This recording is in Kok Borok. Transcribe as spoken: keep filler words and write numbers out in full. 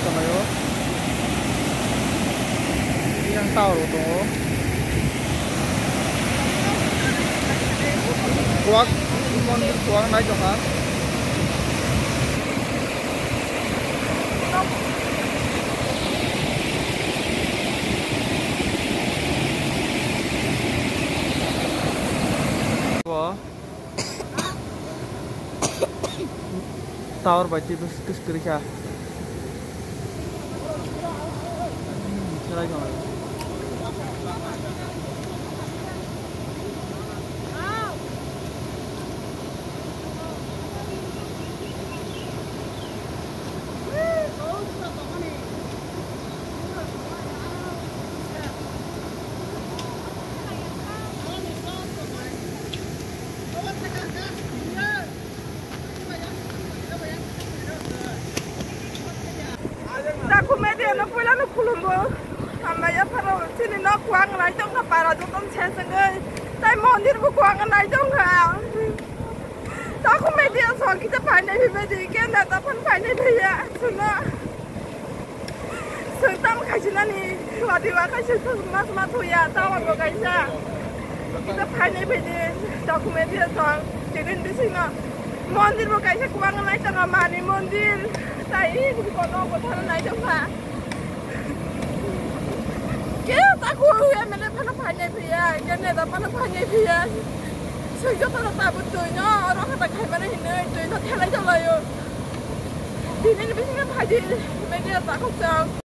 Tongo. Yang tower tongo. Kuak mondir kuak nai tongkha. Tower bai twi bwswk kwrwi kha. Takhuk media no puila no khulumbo. Hambai yapharo chini nok kuang nai tongkha, para joto se sengwi. Tai mondir bo kuang nai tongkha. Takhuk media song kita phainai phaibai di, kenda tapan phainai phaiya. Suno. Sung tam khaisi nani, wadi wa khaisi sung mas mas hoya, tawar bo kaisa. Kita phainai phaidi, document ya song, chini bisingno. Mondir bo kaisa kwbang nai tongo, mani mondir. Tai ini kono bothar nai tongkha. Ke taku M L A phano phainai phiya, ke neta phano phainai phiya. Sung joto no tabuk twi no, oro kata khaimani hinwi twi no khelai jalayo. Bini ni bisingo phaidi, media takhuk chang.